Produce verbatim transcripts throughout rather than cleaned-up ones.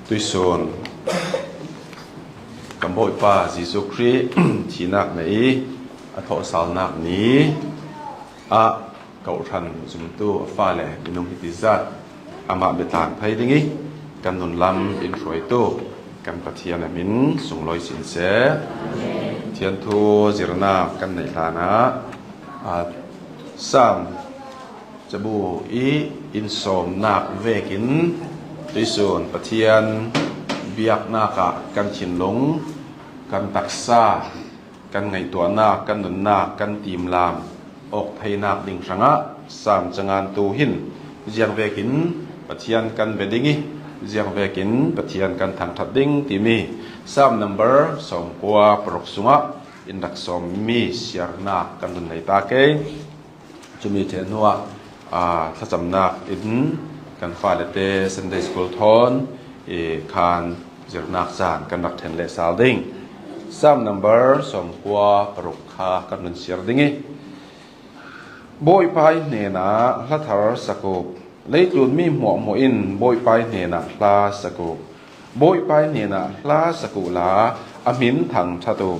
Tuisun kan Bawipa Jesuh Khrih thinak nei a thawhsalnak ni ah kohhran zumtu a fale minung hiti zat amah biatlang thei ding i kan nunlam in hruaitu kan Pathian a min sunglawi sin seh. Pathian thu zirnak kan neih hlanah, a, Sam cabu i in sawmnak vekin tuisun Pathian biaknak ah kan thinlung, kan taksa, kan ngaihtuahnak, kan nunnak, kan timlam awk theinak ding hrangah Sam cangantu hin ziangvekin Pathian kan bia ding i ziangvekin Pathian kan thangṭhat ding timi Sam number sawmkua paruk sungah in rak sawmmi siarnak kan run nei ta kei. Cumi ṭheh hnuah, aa, thlacamnak in kan falete Sunday School thawn i khan zirnak caan kan rak ṭhen leh sal ding. Sam number sawmkua paruk kha kan run siar ding i, Bawipa i hnenah hla thar sak uh. Leitlun mi hmuahhmuah in Bawipa i hnenah hla sak uh. Bawipa i hnenah hla sak uhla a hmin thangṭhat uh.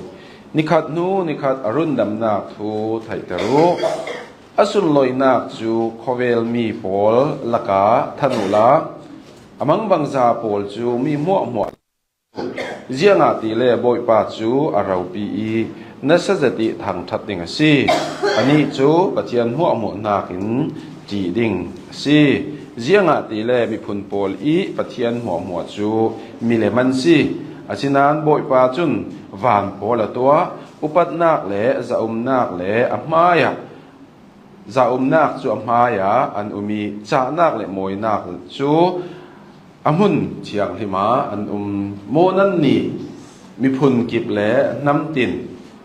Nikhat hnu nikhat a rundamnak thu theihter uh. A sunloihnak cu khawvel mi pawl lakah than uhla a mangbangza pawl cu mi hmuahhmuah ziangahtile Bawipa cu a ropi i nasa zet i thangṭhat ding a si. Anih cu Pathian hmuahhmuah hnakin ṭih ding a si. Ziangahtile miphun pawl i Pathian hmuahhmuah cu milem an si. Asinain Bawipa cun van pawl a tuah, upatnak le zaumnak le a hmaiah zaumnak cu a hmaiah an um i, cahnak le mawinak cu a hmun thianghlim ah an um. Maw nannih miphun kip le hnamtin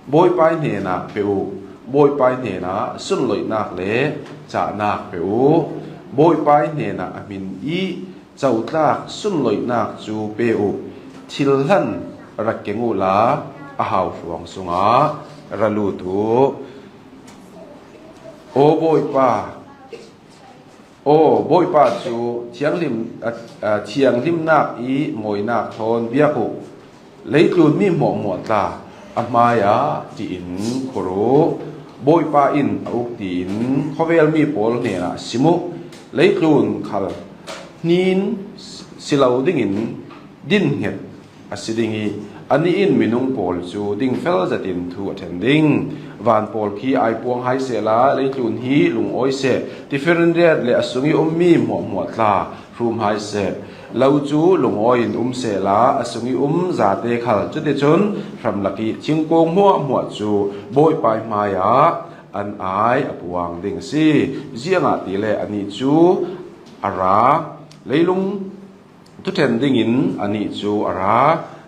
Bawipa i hnenah pe uh. Bawipa i hnenah sunloihnak le cahnak pe uh. Bawipa i hnenah a hmin i cotlak sunloihnak cu pe uh. Thil hlan rak keng uhla a hau hruang sungah ra lut uh. Aw Bawipa, aw Bawipa cu thianghlim, a, a, thianghlimnak i mawinak thawn biak uh. Leitlun mi hmuahhmuah tla a hmaiah ṭih in khur uh. Bawipa in a uk tiin khawvel mi pawl hnenah sim uh. Leitlun khal hnin si lo dingin dinhnget a si ding i, anih in minung pawl cu dingfel zetin thu a ṭhen ding. Van pawl khi aipuang hai sehla, leitlun hi lungawi seh. Tifinriat le a sung i ummi hmuahhmuah tla hrum hai seh. Lo cu lungawi in um sehla, a sung i um zate khal. Cuticun hramlak i thingkung hmuahhmuah cu Bawipa i hmaiah an ai a puang ding a si. Ziangahtile anih cu a ra, leilung thuṭhen dingin anih cu a ra,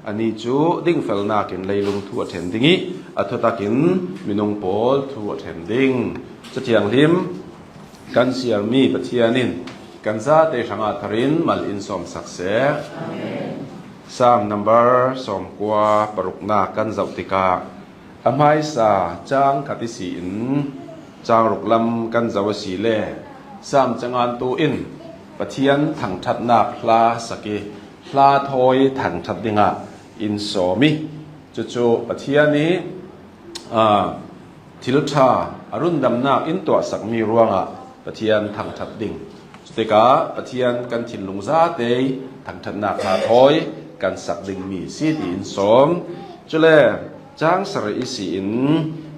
anih cu dingfelnak in leilung thu a ṭhen ding i, a thutak in minung pawl thu a ṭhen ding. Cathianghlim kan siarmi Pathian in kan zate hrangah thar in mal in sawmsak seh. Amen. Sam number sawmkua paruknak kan zoh tikah, a hmaisa cang khat ihsin cang ruk lam kan zoh a si le, Sam cangantu in Pathian thangṭhatnak hla sak i, hla thawi thangṭhat dingah in sawm i, cucu Pathian i, aa, thil ṭha a rundamnak in tuahsakmi ruangah Pathian thangṭhat ding. Cutikah Pathian kan thinlung zate i thangṭhatnak hla thawi kan sak dingmi si tiin sawm. Cule cang sarih ihsin,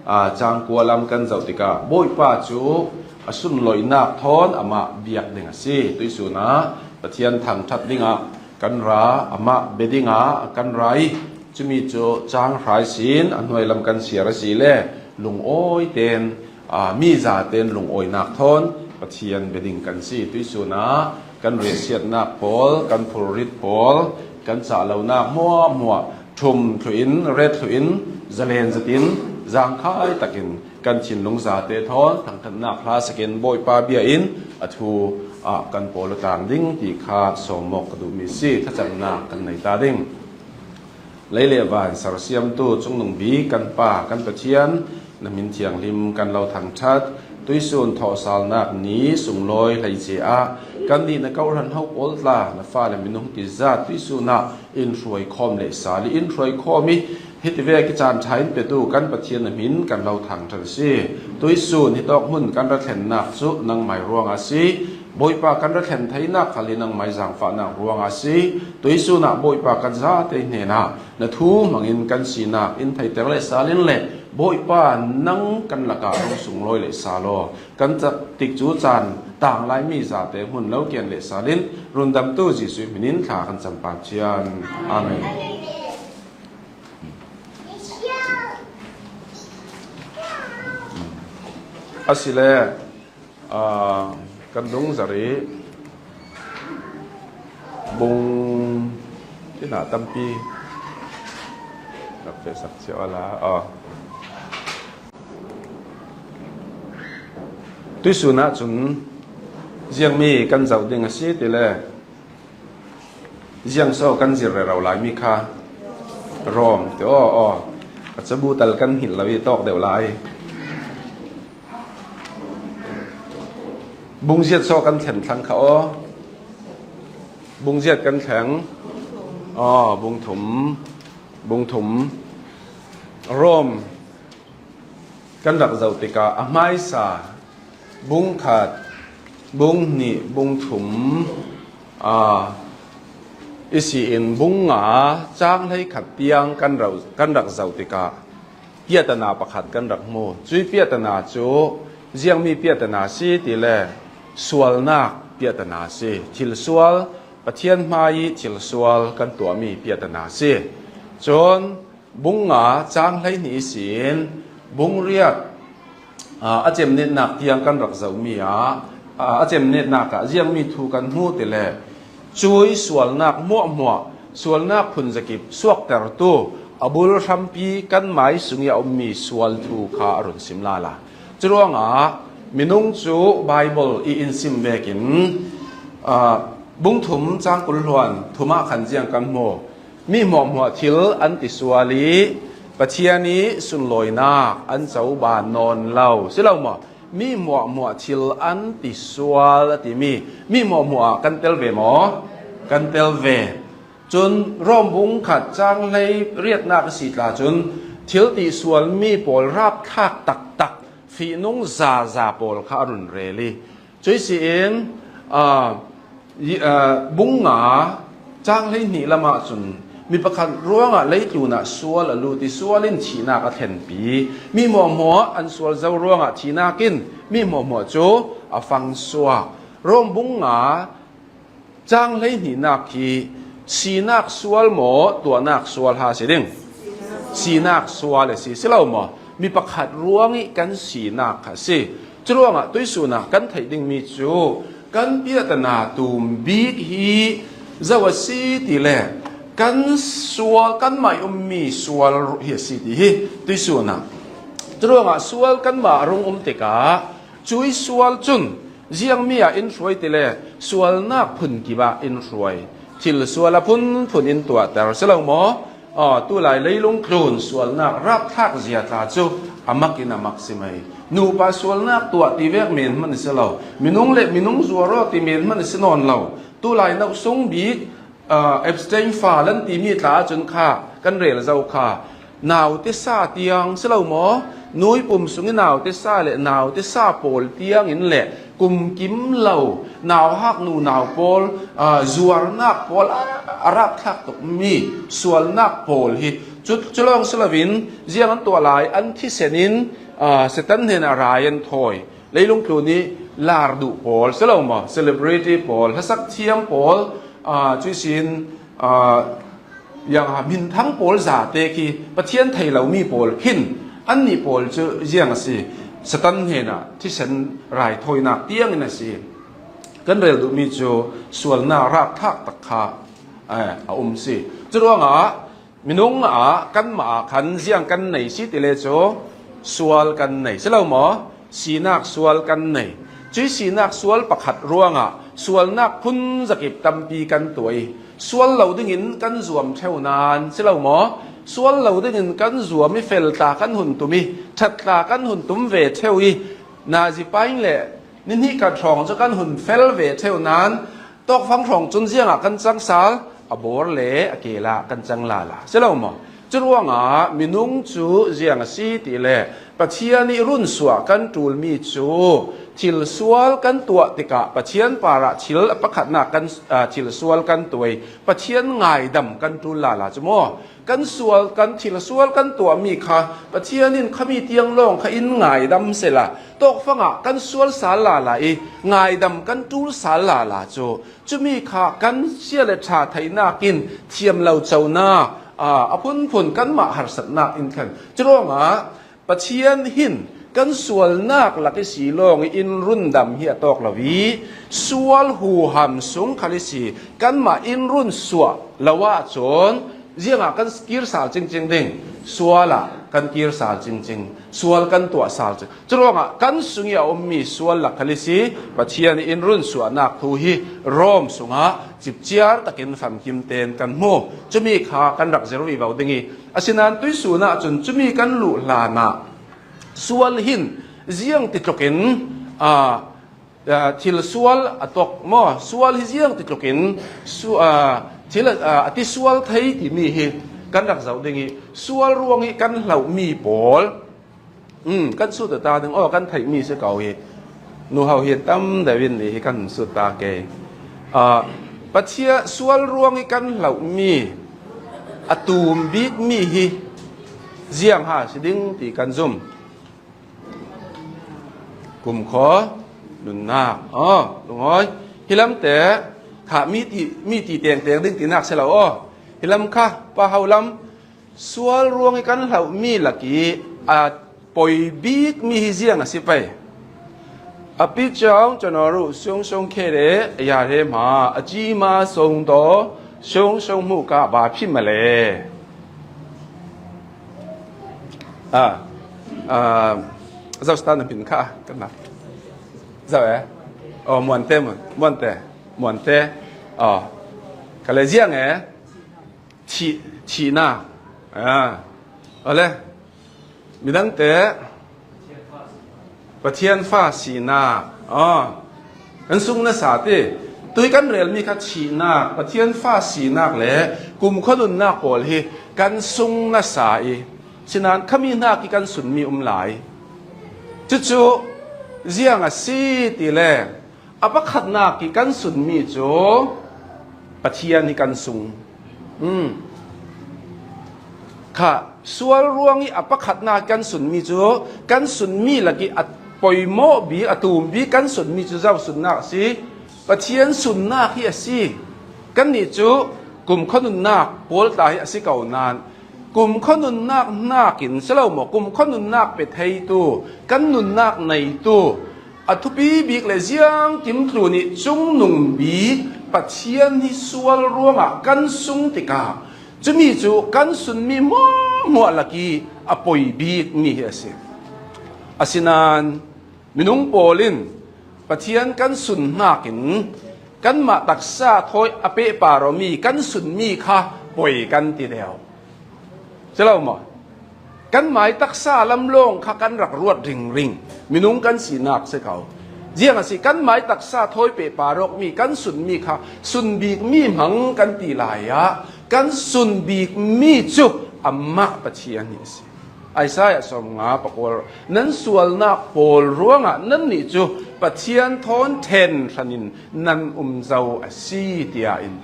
aa, cang kua lam kan zoh tikah Bawipa cu a sunloihnak thawn amah biak ding a si. Tuihsun ah Pathian thangṭhat dingah kan ra, amah bia dingah kan ra i, cumi cu cang hra ihsin a hnuai lam kan siar a si le, lungawi ten, aa, mi zaten lungawinak thawn Pathian bia ding kan si. Tuihsun ah kan riahsiatnak pawl, kan phurrit pawl, kan cah lonak hmuahhmuah ṭhum thluh in, ret thluh in, zalen zetin, zangkhai takin kan thinlung zate thawn thangṭhatnak hla sakin Bawipa bia in a thu ah kan pawl a tang ding ti kha sawm awk ka duhmi si. Thlacamnak kan nei ta ding. Lei le van sersiamtu, cungnung bik kan Pa, kan Pathian, na hmin thianghlim kan lo thangṭhat. Tuisun thawhsalnak ni sunglawi hleice ah kan nihna kohhran ho pawl tla, na fale minung tizat tuisun ah in hruai khawm leh sal i, in hruai khawm i, hiti vek i caan ṭha in petu kan Pathian na hmin kan lo thangṭhat a si. Tuisun hitawk hmun kan ra thlennak cu nangmai ruangah a si. Bawipa, kan ra thlen theinak khal hi nangmai zaangfahnak ruangah a si. Tuisun ah Bawipa, kan zate hnenah na thu hmangin kan sinak in theiter leh sal in le Bawipa, nang kan lakah rung sunglawi leh sal aw. Kan cak tik cu caan tang laimi zate hmun lo kian leh sal in, rundamtu Jesuh hminin thla kan cam, Pa Pathian. Amen. Asile, aa, kan dungzarh i bung tina tampi rak fehsak cio a la. Aa. Tuisun ah cun ziangmi kan zoh ding a si ti le, ziang so kan zir rero laimi kha? Rom ti aw, aw. A cabu tal kan hngilh lo i tawk deuh lai. Bung ziat so kan thlen thlang kha aw? Bung ziat kan thleng. Aw, bung thum. Bung thum. Rom kan rak zoh tikah a hmaisa bung khat, bung hnih, bung thum, aa, i si in bung nga cang hleikhat tiang kan ro-, kan rak zoh tikah piahtana pakhat kan rak hmu. Cui piahtana cu ziangmi piahtana si ti le sualnak piahtana si. Thil sual, Pathian hmai i thil sual kan tuahmi piahtana si. Cun bung nga cang hleihnih ihsin bung riat, aa, a cemnetnak tiang kan rak zohmi ah, aa, a cemnetnak ah ziangmi thu kan hmu ti le cui sualnak hmuahhmuah, sualnak phun zakip suaktertu a bul hrampi kan mai sung i a ummi sual thu kha a run sim lala. Curuangah minung cu Baibal i in sim vekin, aa, bung thum cang kul hluan thum ah khan ziang kan hmu. Mi hmuahhmuah thil an ti sual i Pathian i sunlawinak an coban nawn lo si lo maw? Mi hmuahhmuah thil an ti sual a timi mi hmuahhmuah ah kan tel ve maw? Kan tel ve. Cun Rom bung khat cang hlei riatnak a si tla cun thil ti sual mi pawl rapthlak taktak, fihnung zaza pawl kha a run rel i, cui si in, aa, i, aa, bung nga cang hleihnih lamah cun mi pakhat ruangah leitlun ah sual a lut i sual in thihnak a thlenpi. Mi hmuahhmuah an sual zo ruangah thihnak in mi hmuahhmuah cu a fangsuak. Rom bung nga cang hleihnihnak hi sinak sual maw, tuahnak sual ha si ding? Sinak sual a si, si lo maw? Mi pakhat ruang i kan sinak kha si. Curuangah tuisun ah kan theih dingmi cu kan piahtana tum bik hi zo a si ti le kan sual, kanmah i ummi sual hi a si ti hi tuisun ah. Curuangah sual kanmah a rung um tikah cui sual cun ziangmi ah in hruai ti le sualnak phun kip ah in hruai. Thil sual a phunphun in tuahter si lo maw? Aw, tulai leilung tlun sualnak rapthlak zia tla cu a mak in a mak si mai. Nupa sualnak tuah ti vek men hman a si lo. Minung le minung zuar aw ti men hman a si nawn lo. Tulai no sung bik, aa, abstain fal an timi tla ahcun kha kan rel zo kha. Naute sa tiang si lo maw? Nuipum sung i naute sa le naute sa pawl tiang in le kumkim lo nauhak nunau pawl, aa, zuarnak pawl a, a rapthlak tukmi sualnak pawl hi cu, cu lawng si loin ziang an tuah lai, an thisen in, aa, Satan hnenah rai an thawi. Leilung tlun i lar duh pawl si lo maw? Celebrity pawl, hlasak thiam pawl, aa, cui sin, aa, yang a minthang pawl zate khi Pathian thei lomi pawl hin annih pawl cu ziang a si? Satan hnenah thisen raithawinak tiangin a si. Kan rel duhmi cu sualnak rapthlak tak kha, eh, a um si. Curuangah minung ah kanmah ah khan ziang kan nei si ti le cu sual kan nei si lo maw? Sinak sual kan nei. Cui sinak sual pakhat ruangah sualnak phun zakip tampi kan tuah i, sual lo dingin kan zuam ṭheu nan si lo maw? Sual lo dingin kan zuam i, fel tla kan hun tum i, ṭhat tla kan hun tum ve ṭheu i, Nazi pain le ni hnih khat hrawng chu kan hun fel ve theu nan, tawkfang hrawng cun ziangah kan cang sal, a bawr le a kela kan cang lala si lo maw? Curuangah minung cu ziang a si ti le Pathian ih runsuah kan ṭulmi cu thil sual kan tuah tikah Pathian parah thil a pakhatnak kan, aa, thil sual kan tuai, Pathian ngaidam kan ṭul lala cu maw? Kan sual, kan thil sual kan tuahmi kha Pathian in khami tiang lawng kha in ngaidam sehla, tawkfangah kan sual sal lala ih ngaidam kan ṭul sal lala cu, cumi kha kan sia le ṭha theihnak in thiam lo conak, aa, a phunphun kanmah harsatnak in khan. Curuangah Pathian hin kan sualnak lak ihsi lawng ih in rundam hi a tawk lo ih, sual huham sung khal ihsi kanmah in runsuah lo ahcun ziangah kan kir sal cingcing ding? Sual ah kan kir sal cingcing, sual kan tuah sal cing. Curuangah kan sung ih a ummi sual lak khal ihsi Pathian ih in runsuahnak thu hi Rom sungah cipciar takin famkim tein kan hmu. Cumi kha kan rak zir vivo ding ih, asinain tuihsun ahcun cumi kan luh hlanah sual hin ziang ti tlukin, aa, aa, thil sual a tuak maw? Sual hi ziang ti tlukin su-, aa, thil a, aa, a ti sual thei timi hi kan rak zoh ding ih, sual ruang ih kan hlohmi pawl, um, kan sut ta ding, aw, kan theihmi si ko hi. Nu ho hin tam deuh in ni hi kan sut ta ke. Aa, Pathian sual ruang ih kan hlohmi, a tum bikmi hi ziang ha si ding ti kan zum. Kumkhua nunnak. Aw, lungawi. Hi lamte kha mi ti, mi ti tengteng ding tinak si lo aw. Hi lam kha pa ho lam sual ruang ih kan hlohmi lak ih a poi bikmi hi ziang a si pei. A pi caung cano ruh sung sung khe le a ya he hma a ci ma sung taw sung sung hmuh ka ba phim a le. A, a, zo stan a hmin kha kan na. Zo e. Aw, muante, muante, muante. Aw. Ka le ziang e. Thih, thihnak. A, a le. Midangte Pathian fa sinak. Aw. Kan sung nasa ti. Tui kan relmi kha thihnak, Pathian fa sinak le kumkhua nunnak pawl hi kan sung nasa ih, sinain khami hnak ih kan sunmi um lai. Cucu ziang a si ti le a pakhatnak ih kan sunmi cu Pathian hi kan sung. Um. Kha sual ruang ih a pakhatnak ih kan sunmi cu kan sunmi lak ih a poimawh bik, a tum bik kan sunmi cu zo sunnak a si? Pathian sunnak hi a si. Kannih cu kumkhua nunnak pawl tla hi a si ko nain, kumkhua nunnak hnakin si lo maw, kumkhua nunnak pe theitu, kan nunnak neitu, a thupi bik le ziangkim tlun ih cungnung bik Pathian hi sual ruangah kan sung tikah, cumi cu kan sunmi hmuahhmuah lak ih a poi bikmi hi a si. Asinain minung pawl in Pathian kan sun hnakin kanmah taksa thawi a pehpar awmi kan sunmi kha poi kan ti deuh. Si lo maw? Kan mai taksa lam lawng kha kan rak ruat ringring. Minung kan sinak si ko. Ziang a si, kan mai taksa thawi pehpar awkmi kan sunmi kha sun bikmi hmang kan ti lai ah kan sun bikmi cu amah Pathian hi a si. Isaiah sawmnga pakua, nan sualnak pawl ruangah nannih cu Pathian thawn ṭhen hranin nan um zo a si, tiah in.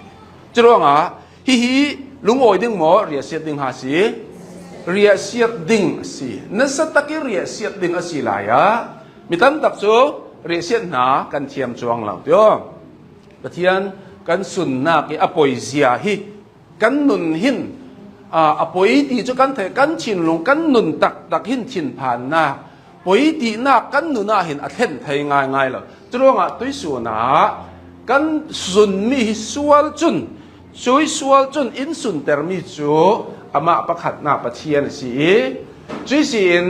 Curuangah hihi lungawi ding maw, riahsiat ding ha si? Riahsiat ding a si. Nasa takin riahsiat ding a si lai ah mi tamtak cu riahsiat hna kan thiam cuang lo, tiah. Pathian kan sunnak ih a poizia hi kan nun hin, aa, a poi ti cu kan theih, kan thinlung, kan nun taktak hin thinphannak, poi tinak kan nun ah hin a thlen thei ngaingai lo. Curuangah tuihsun ah kan sunmi hi sual cun, cui sual cun in suntermi cu amah pakhatnak Pathian a si ih, cui si in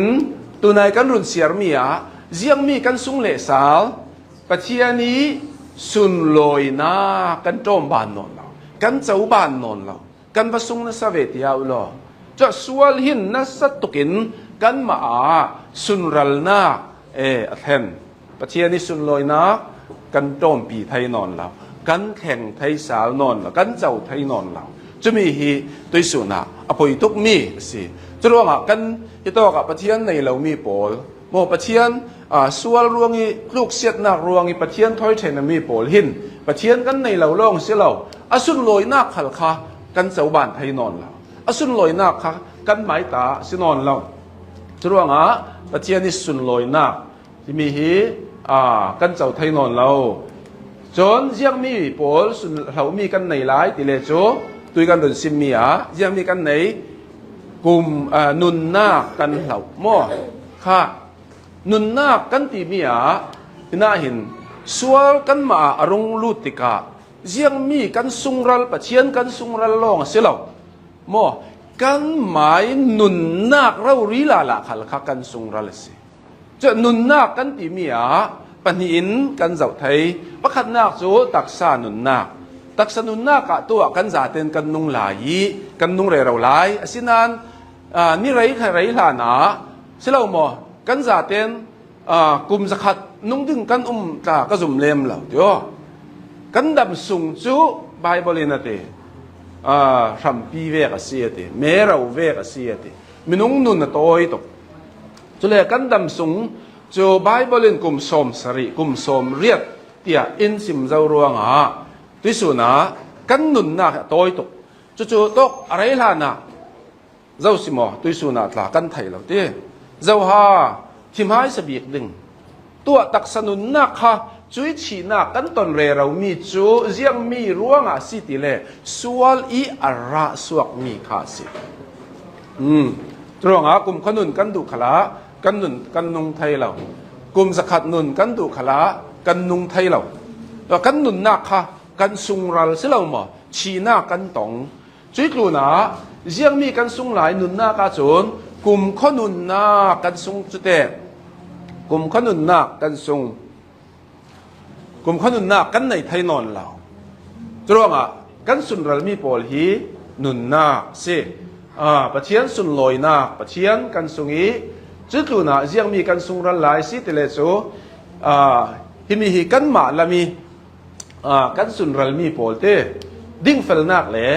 tunai kan run siarmi ah ziangmi kan sung leh sal, Pathian ih sunlawinak kan ṭawm ban nawn lo, kan co ban nawn lo, kan va sung nasa ve tiah u law. Cuah sual hin nasa tukin kanmah ah sunralnak, e, a thlen. Pathian i sunlawinak kan ṭawmpi thei nawn lo, kan thleng thei sal nawn lo, kan co thei nawn lo. Cumi hi tuisun ah a poi tukmi a si. Curuangah kan i tawkah Pathian nei lomi pawl, maw, Pathian, aa, sual ruang i tluksiatnak ruang i Pathian thawi ṭhen a mi pawl hin Pathian kan nei lo lawng si lo, a sunlawinak khal kha kan coban thei nawn lo, a sunlawinak kha kan maita si nawn lo. Curuangah Pathian i sunlawinak timi hi, aa, kan co thei nawn lo. Cun ziangmi pawl sunhlomi kan nei lai ti le cu tui kan run simmi ah ziangmi kan nei, kum, aa, nunnak kan hloh maw? Kha, nunnak kan timi ah hinah hin sual kanmah ah a rung lut tikah ziangmi kan sungral, Pathian kan sungral lawng a si lo maw? Kanmai nunnak rori lala khal kha kan sungral a si. Cu nunnak kan timi ah pahnih in kan zoh thei. Pakhatnak cu taksa nunnak. Taksa nunnak ah tuah kan zaten kan nung lai i kan nung rero lai. Asinan, aa, ni rei, rei hlan ah si lo maw? Kan zaten, aa, kum zakhat nung ding kan um tla ka zum lem lo ti aw. Kan dam sung cu Baibal in a ti, aa, hrampi vek a si a ti, mero vek a si a ti. Minung nun a tawi tuk. Cule kan dam sung cu Baibal in kum sawm sarih, kum sawm riat tiah in sim zo ruangah tuisun ah kan nunnak a tawi tuk. Cucu tawk a rei hlan ah zo si maw? Tuisun ah tla kan thei lo ti. Zoha thimhai sa bik ding. Tuah taksa nunnak kha cuih thihnak kan ton reromi cu ziangmi ruangah a si ti le sual i a rah suakmi kha a si. Um, curuangah kumkhua nun kan duh khalah kan nun kan nung thei lo. Kum zakhat nun kan duh khalah kan nung thei lo. Kan nunnak kha kan sungral si lo maw? Thihnak kan tong. Cuih tlunah ziangmi kan sung lai nunnak ahcun kumkhua nunnak kan sung cu teh. Kumkhua nunnak kan sung. Kumkhua nunnak kan nei thei nawn lo. Curuangah kan sunralmi pawl hi nunnak si. Aa, Pathian sunlawinak, Pathian kan sung i cuih tlunah ziangmi kan sungral lai si ti le cu, aa, himi hi kanmah lam i aa, kan sunralmi pawl te dingfelnak le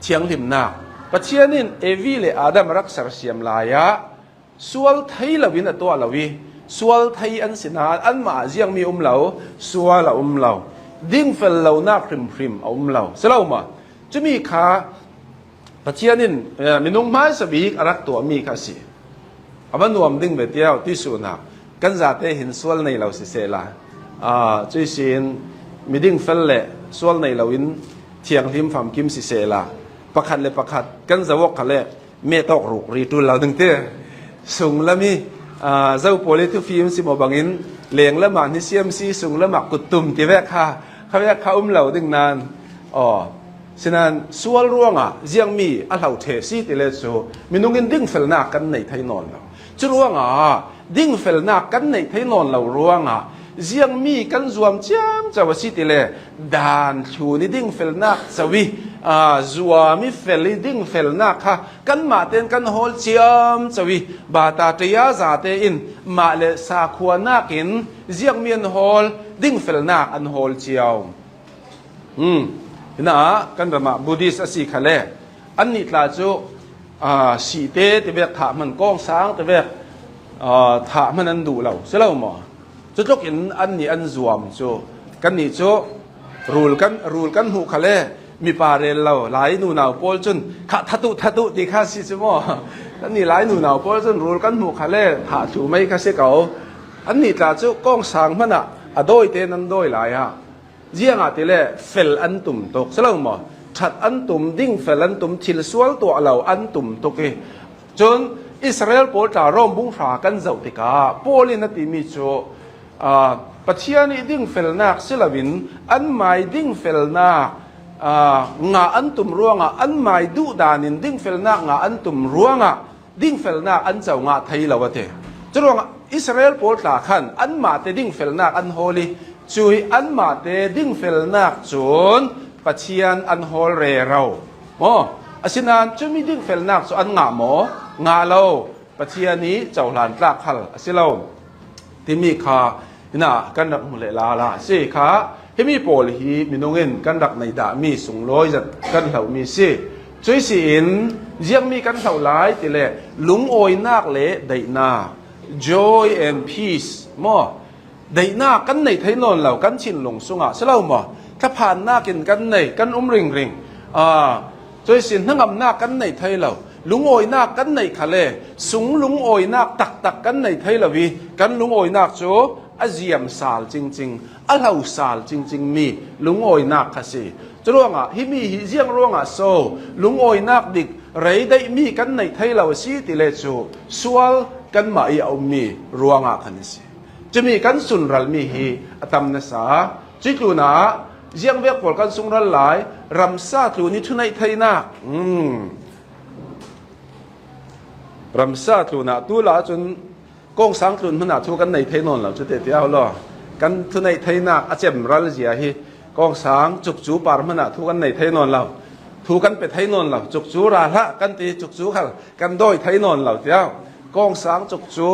thianghlimnak. Pathian in Evi le Adam a rak sersiam lai ah sual thei loin a tuah lo i sual thei an si nain anmah ah ziangmi um lo, sual a um lo. Dingfel lonak hrimhrim a um lo. Si lo maw? Cumi kha Pathian in, eh, minung hmaisa bik a rak tuahmi kha a si. A va nuam ding ve tiau, tuisun ah kan zate hin sual nei lo sisehla, ah, cuihsin miding fel le sual nei loin thianghlim famkim sisehla, pakhat le pakhat kan zoh awk kha le mehtawk ruk ri ṭul lo ding ti. Sunglam i, aa, zo pawl i thufim si maw bangin lenglam ah hnisiam si, sunglam ah kuttum ti vek kha, kha vek kha um lo ding nain, aw, sinan sual ruangah ziangmi a hlo ṭheh si ti le cu minung in dingfelnak kan nei thei nawn lo. Curuangah dingfelnak kan neih thei nawn lo ruangah ziangmi kan zuam ciamco a si ti le, daan thlun i dingfelnak co i, aa, zuam i fel i dingfelnak kha kanmah tein kan hawl ciamco i, bata ṭaya zate in mah le sakhua nakin ziangmi an hawl, dingfelnak an hawl cio. Hmm. Hinah kan ramah Buddhist a si kha le, annih tla cu, aa, sihte tivek thah hman, kawngsang tivek, aa, thah hman an duh lo, si lo maw? Cutlukin annih an zuam cu, kannih cu rul kan, rul kan hmuh kha le, mipa rel lo, lai nunau pawl cun, "Khah, that uh, that uh," ti kha si cu maw? Kannih lai nunau pawl cun rul kan hmuh kha le, thah thlu mai kha si ko. Annih tla cu kawngsang hmanah a dawite nan dawi lai ah, ziangahtile fel an tum tuk, si lo maw? Ṭhat an tum, dingfel an tum, thil sual tuah lo an tum tuk i. Cun Israel pawl tla Rom bung hra kan zoh tikah Paul in a timi cu, aa, Pathian i dingfelnak si loin anmai dingfelnak, aa, ngah an tum ruangah, anmai duhdan in dingfelnak ngah an tum ruangah, dingfelnak an co ngah thei lo a ti. Curuangah Israel pawl tla khan anmahte dingfelnak an hawl i, cuih anmahte dingfelnak cun Pathian an hawl rero maw? Asinan cumi dingfelnak cu an ngah maw? Ngah lo. Pathian i cohlan tlak khal a si lo. Himi kha hina kan rak hmu leh lala si kha, himi pawl hi minung in kan rak nei dahmi sunglawi zat kan hlauhmi si. Cuih si-in ziangmi kan hlauh lai ti le lungawinak le daihnak, joy and peace maw? Daihnak kan nei thei nawn lo, kan thinlung sungah si lo maw? Thlaphannak in kan nei, kan um ringring. Aa, cuih si hnangamnak kan nei thei lo, lungawinak kan neih kha le, sung lungawinak taktak kan nei thei lo i, kan lungawinak cu a ziamsal cingcing, a hlosal cingcing mi lungawinak kha si. Curuangah himi hi ziang ruangah so lungawinak dik rei daihmi kan neih thei lo a si ti le cu sual kanmah i a ummi ruangah khan a si. Cumi kan sunralmi hi a tam nasa. Cuih tlunah ziangvek pawl kan sungral lai, ramsa tlun i thuneih theinak. Hmm. Ramsa tlunah tu la cun Kawngsang tlun hmanah thu kan nei thei nawn lo cu teh tiah law. Kan thuneih theinak a cemral zia hi Kawngsang cukcu par hmanah thu kan nei thei nawn lo. Thu kan pe thei nawn lo. Cukcu ra hlah kan ti, cukcu khal kan dawi thei nawn lo tiah. Kawngsang cukcu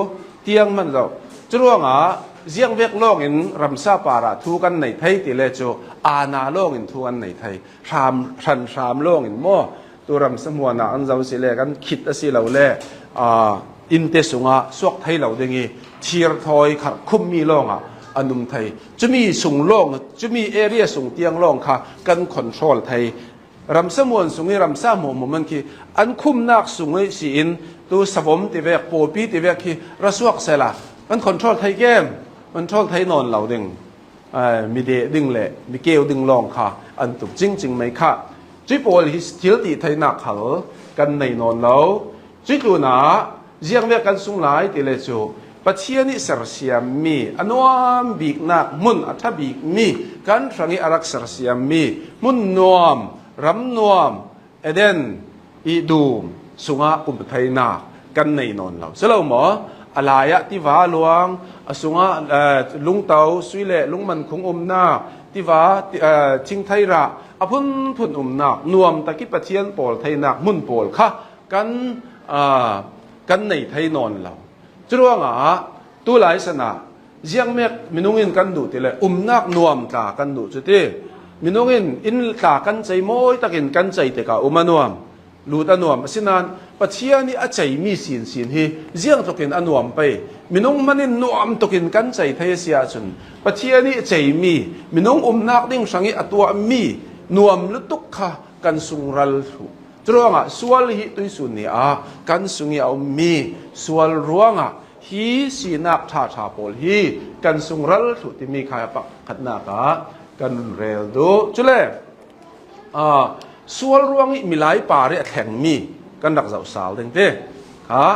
tiang hman zoh. Curuangah ziangvek lawngin ramsa parah thu kan nei thei ti le cu aana lawngin thu kan nei thei. Hram, hran hram lawngin maw? Tu ramsa hmuanah an zo si le kan khit a si lo le, aa, innte sungah suak thei lo ding i thir thawi kharh khummi lawngah an um thei. Cumi sung lawng, cumi area sung tiang lawng kha kan control thei. Ramsa muan sung i ramsa hmuahhmuah man khi an khumnak sung i si-in tu savom tivek, pawpi tivek khi ra suak sehla kan control thei kem? Control thei nawn lo ding. Aa, mi deh ding le mi keu ding lawng kha an tuk cingcing mai kha. Cuih pawl hi thil tih theinak khal kan nei nawn lo. Cuih tlunah ziangvek kan sung lai ti le cu Pathian i sersiammi, a nuam biknak hmun a ṭha bikmi, kan hrang i a rak sersiammi hmun nuam, ram nuam, Eden i dum sungah um theinak kan nei nawn lo si lo maw? A lai-ah tiva luang, a sungah, eh, lungto, sui le lungman khung umnak, tiva, ti-, eh, thingthei rah, a phunphun umnak, nuamtak i Pathian pawl theinak hmun pawl kha kan, ah, kan nei thei nawn lo. Curuangah tu lai sanah ziangmek minung in kan duh ti le umnak nuam tla kan duh cuti. Minung in inn tla kan cei mawi takin kan cei tikah um a nuam, lut a nuam. Asinain Pathian i a ceimi sinsin hi ziangtlukin a nuam pei. Minung hman in nuam tukin kan cei thei a si ahcun Pathian i a ceimi, minung umnak ding hrang i a tuahmi nuam lutuk kha kan sungral thluh. Curuangah sual hi tuihsun ni ah kan sung i a ummi sual ruangah hi sinak ṭhaṭha pawl hi kan sungral thluh timi kha pakhatnak ah kan run rel duh. Cule, aa, sual ruang i milai par i a thlengmi kan rak zoh sal ding ti kha.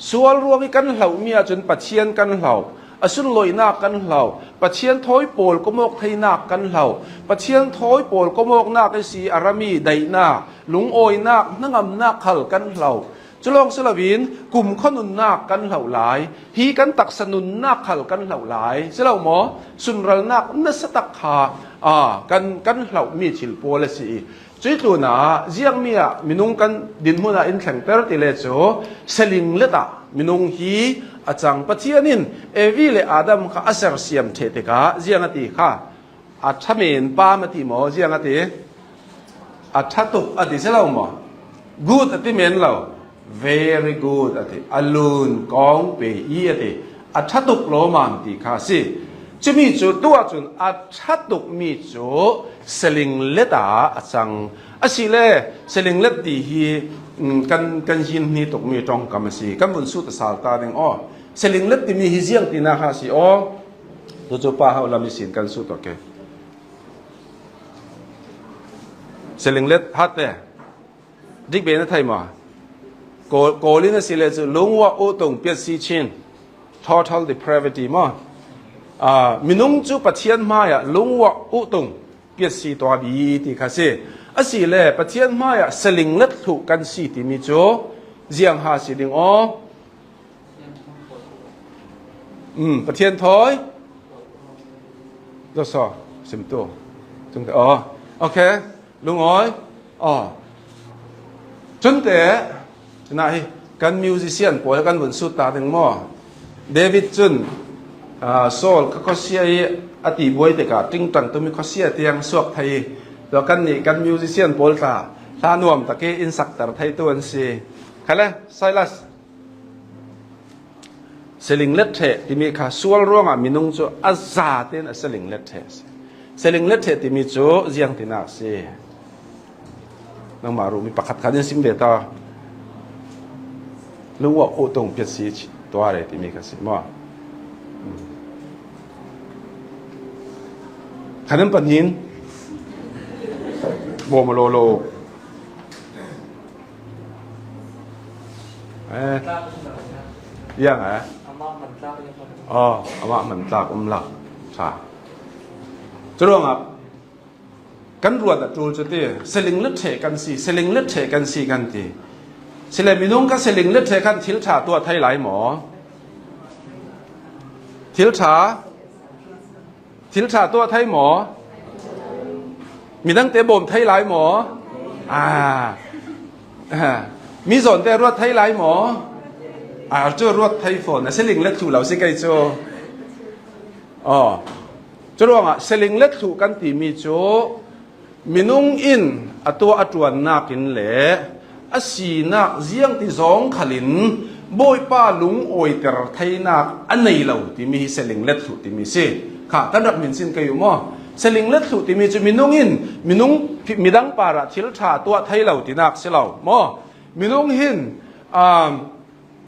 Sual ruang i kan hlohmi ahcun Pathian kan hloh, a sunlawinak kan hloh, Pathian thawi pawl kawmawk theinak kan hloh, Pathian thawi pawl kawmawknak ihsi a rami daihnak, lungawinak, hnangamnak khal kan hloh. Culawng si loin kumkhua nunnak kan hloh lai, hi kan taksa nunnak khal kan hloh lai si lo maw? Sunralnak nasa tak kha, aa, kan, kan hlohmi thil pawl a si i, cuih tlunah ziangmi ah minung kan dinhmun ah in thlengter ti le cu, selinglet ah minung hi a cang. Pathian in Evi le Adam kha a sersiam ṭheh tikah ziang a ti kha, a ṭha men pam a ti maw? Ziang a ti? A ṭha tuk a ti si lo maw? Good a ti men lo. Very good a ti. A lun kawng pe i a ti. A ṭha tuk lawmam ti kha a si. Cumi cu tu ahcun a ṭha tukmi cu selinglet ah a cang. Asile selinglet ti hi, mm, kan, kan hin hni tukmi ṭongkam a si. Kan vun sut a sal ta ding aw. Selinglet timi hi ziang tinak kha a si aw. Tucu pa hau lam ihsin kan sut awk. Selinglet hatte. Dik ve na thei maw? Kawl, Kawl in a si le cu lungwak uh tung piat si chin. Total depravity maw? Aa, minung cu Pathian hmaiah lungwak uh tung piat si tuah bi ti kha si. A si le Pathian hmaiah selinglet thluh kan si timi cu ziang ha si ding aw? Um, Pathian thawi. Zoso, sim tu. Tung te, oh, okay. Lungawi. Oh. Cun te, na hi, kan musician pawl kan vun sut ta ding maw? David cun, aa, Saul, ka khuasia i a ti buai tikah ṭingṭang tum i khuasia tiang suak thei i, tua kannih kan musician pawl tla hla nuam tak i in sakter theitu an si. Khale, Silas, selinglet ṭheh timi kha sual ruangah minung cu a za tein a selinglet ṭheh a si. Selinglet ṭheh timi cu ziang tinak a si? Nangmah ruh mi pakhat khat in sim ve ta. Lungawk uh tong piat si ci, tuare timi kha si maw? Khan an pahnih in bawm a law law. Eh. Yang eh? Oh, amah man tlak um lak. Ṭha. Curuangah kan ruat a ṭul cu ti, selinglet ṭheh kan si, selinglet ṭheh kan si kan ti. Sile minung kha selinglet ṭheh khan thil ṭha tuah thei lai maw? Thil ṭha, thil ṭha tuah thei maw? Midangte bawm thei lai maw? Ah. Ah. Mi zawnte ruat thei lai maw? Ah, cu ruat thei fawn, a selinglet thluh lo si kei cu. Aw. Curuangah selinglet thluh kan timi cu minung in a tuah a ṭuannak in le a sinak ziangti zawng khalin Bawipa lungawiter theinak a nei lo timi hi selinglet thluh timi si. Kha kan rak hminsin kei uh maw? Selinglet thluh timi cu minung in minung, midang parah thil ṭha tuah thei lo tinak si lo maw? Minung hin, um,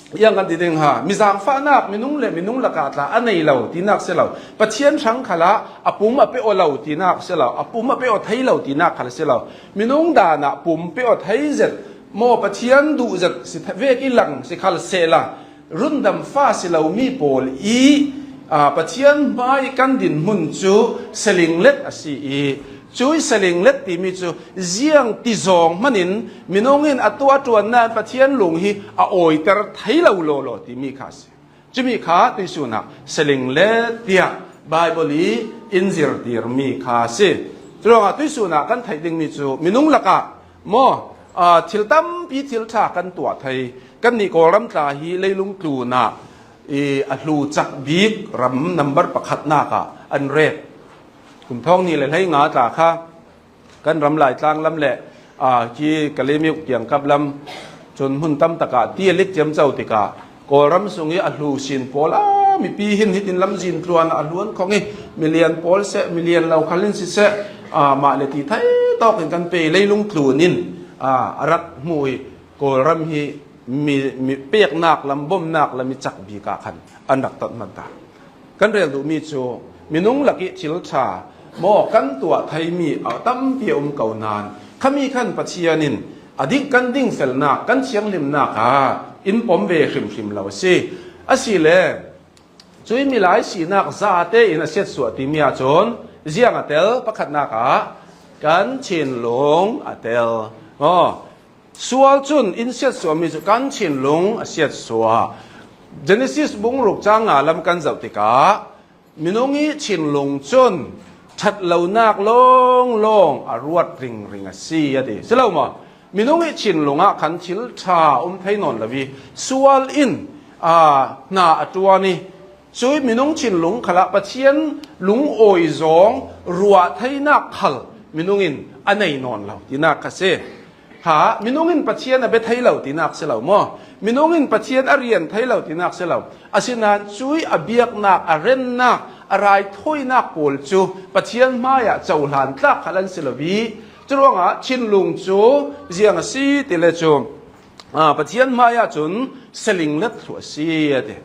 Yang kan ti ding ha, mi zaangfahnak minung le minung lakah tla a nei lo tinak si lo. Pathian hrang khalah a pum a pe aw lo tinak si lo, a pum a pe aw thei lo tinak khal si lo. Minung dan ah pum pe aw thei zet maw, Pathian duh zet si th-, vek i lang si khal sehla, rundam fa si lomi pawl i, aa, Pathian hmai kan dinhmun cu selinglet a si i, cui selinglet timi cu ziang ti zawng hmanin minung in a tuah a ṭuannak in Pathian lung hi a awiter thei lo lawlaw timi kha a si. Cumi kha tuihsun ah selinglet tiah Baibal i in zirtirmi kha a si. Curuangah tuihsun ah kan theih dingmi cu minung lakah maw, aa, thil tampi thil ṭha kan tuah thei. Kannih Kawlram tla hi leilung tlun ah i a hlu cak bik ram nambar pakhatnak ah an ret. Kum thawng hnih le hleinga tla kha kan ram Laitlang lam le, aa, khi Kalemyo kiangkap lam cun hmun tam takah ti a lik ciamco tikah Kawlram sung i a hlu sin pawl a mipi hin hitin lamzin tluan ah a hluan khong i milian pawl seh, milian lo khal in siseh, aa, mah le ti thei tawk in kan pe i leilung tlun in, aa, a rak hmu i Kawlram hi mi, mi peknak lam, bomnak lam i cak bik ah khan an rak tot hmanh ta. Kan rel duhmi cu minung lak i thil ṭha maw kan tuah theimi a tampi a um ko nain, khami khan Pathian in a dik kan dingfelnak, kan thianghlimnak ah in pom ve hrimhrim lo a si. Asile, cui milai sinak zate in a siatsuah timi ahcun ziang a tel? Pakhatnak ah kan thinlung a tel. Aw, sual cun in siatsuahmi cu kan thinlung a siatsuah. Genesis bung ruk cang nga lam kan zoh tikah, minung i thinlung cun ṭhat lonak lawnglawng a ruat ringring a si, a ti. Si lo maw? Minung i thinlung ah khan thil ṭha a um thei nawn lo i, sual in, aa, hna a ṭuan i, cui minung thinlung khalah Pathian lungawi zawng ruah theinak khal minung in a nei nawn lo tinak kha si. Kha, minung in Pathian a bia thei lo tinak si lo maw? Minung in Pathian a rian thei lo tinak si lo. Asinain cui a biaknak, a rennak, a raithawinak pawl cu Pathian hmaiah cohlan tlak khal an si lo i, curuangah thinlung cu ziang a si ti le cu, aa, Pathian hmaiah cun selinglet thluh a si, a ti.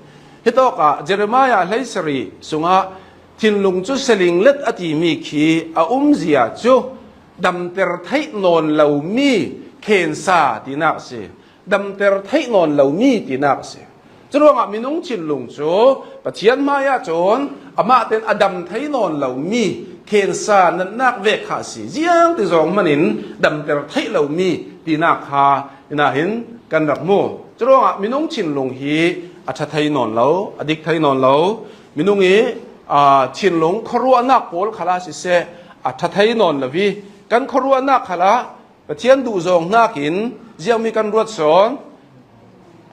Hitawkah Jeremiah hleisarih sungah thinlung cu selinglet a timi khi a umzia cu damter theih nawn lomi khensa tinak a si. Damter theih nawn lomi tinak a si. Curuangah minung thinlung cu Pathian hmaiah cun amah tein a dam thei nawn lomi khensa natnak vek kha a si. Ziangti zawng hmanin damter theih lomi tinak kha hinah hin kan rak hmu. Curuangah minung thinlung hi a ṭha thei nawn lo, a dik thei nawn lo. Minung i, aa, thinlung khuaruahnak pawl khalah siseh, a ṭha thei nawn lo i, kan khuaruahnak khalah Pathian duh zawng hnakin ziangmi kan ruat sawn,